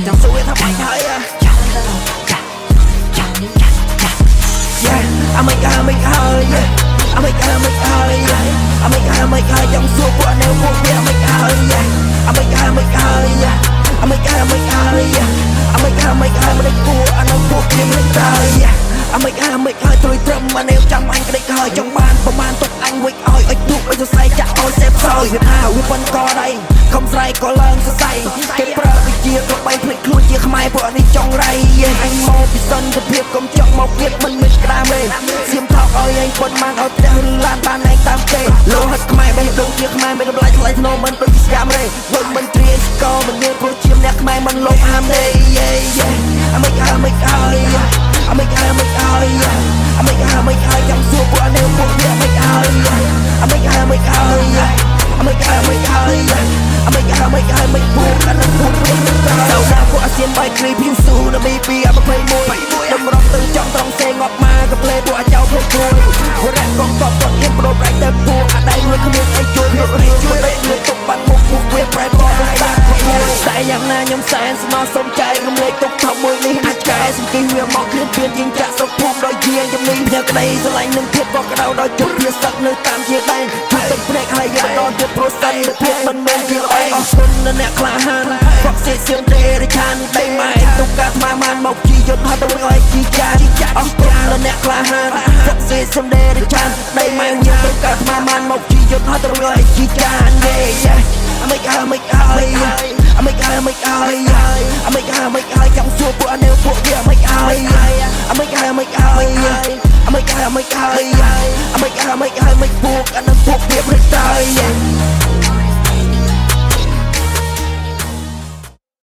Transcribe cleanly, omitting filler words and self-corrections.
ចង់សួរថាមិនហើយ Yeah អាមិនហើយមិនហើយអាមិនហើយមិនហើយអាមិនហើយមិនហើយចង់សួរពួកនៅពួកវាមិនហើយអាមិនហើយមិនហើយអាមិនហើយមិនហើយអាមិនហើយមិនហើយមិនពួកអានោះពួកវាមិនហើយអាមិនហើយមិនហើយត្រួយត្រឹមអានេះចាំអញក្តិចហើយចង់បានប្រមាណទុកអញវិចឲ្យឲ្យទូកឲ្យសរសៃចាក់ឲ្យសេបសោយវាថាវាប៉ុនកដៃខំស្រែកក៏ឡើងសរសៃគេប្រើវិជាក៏បែកភ្លេចខ្លួនជាខ្មែរពួកនេះចង់រៃអញមកពីសន្តិភាពកុំចង់មកទៀតមិនមានក្តាមទេសៀមថោកឲ្យឯងប៉ុនបានឲ្យផ្ទះឬឡានបានឯងតាមគេលោហិតខ្មែរបេះដូងជាខ្មែរមានតម្លៃថ្លៃថ្នូរមិនដូចជាស្យាមទេដូចមិនទ្រាស្កមិនមានព្រោះជាអ្នកខ្មែរមិនលោភហាមទេអាមិនហើយមិនហើយអាមិនហើយមិនហើយអាមិនហើយមិនហើយចង់សួរពួកនេះពួកវាមិនហើយអាមិនហើយមិនហើយអាមិនហើយមិនហើយអាមិនហើយមិនហើយមិនពួកអានឹងពួកវាមិនទៅណាពួកអាស៊ានបាយគ្រីភីស៊ូណាមីពីអា21តម្រង់ទៅចំត្រង់សេងាប់មកកាផ្លេពួកអាចោភ្លេចខ្លួនវរៈកងតបគាត់ហ៊ានប្រោបរៃទៅពួកអាដៃលួចគ្មានអីជួយលក់រៀលជួយដេកលួចទុកបាំងមុខពួកវាប្រែបដូចបាក់តែយ៉ាងណាខ្ញុំសែនស្មោះសុំចែករំលែកទុកថប់មួយនេះអាចកែសំគិះវាមកគ្លៀនពៀនយើងចាក់ស្រុកភូមិដោយជាងជំនាញផ្ញើក្តីស្រឡាញ់នឹងភាពកក់ក្ដៅដោយជប់វាសឹកនៅតាមជាដែនជួយទឹកភ្នែកហើយយើងបន្តទៀតព្រោះសិនភាពមិនមែនជាល្អអរគុណដល់អ្នកក្លាហានហ្វកសេសៀមទេរិឆានដីម៉ែទុកការស្មាមានមកជីយន្តហោះទៅវិញឲ្យជីចាអរគុណដល់អ្នកក្លាហានហ្វកសេសៀមទេរិឆានដីម៉ែយើងទុកការស្មាមានមកជីយន្តហោះទៅវិញឲ្យជីចាន Yeah អាមិនហើយមិនហើយអាមិនហើយមិនហើយអាមិនហើយមិនហើយចង់សួរពួកអានេះពួកវាមិនហើយអាមិនហើយមិនហើយអាមិនហើយមិនហើយអាមិនហើយមិនហើយមិនពួកអានឹងពួកវាព្រឹកទៅ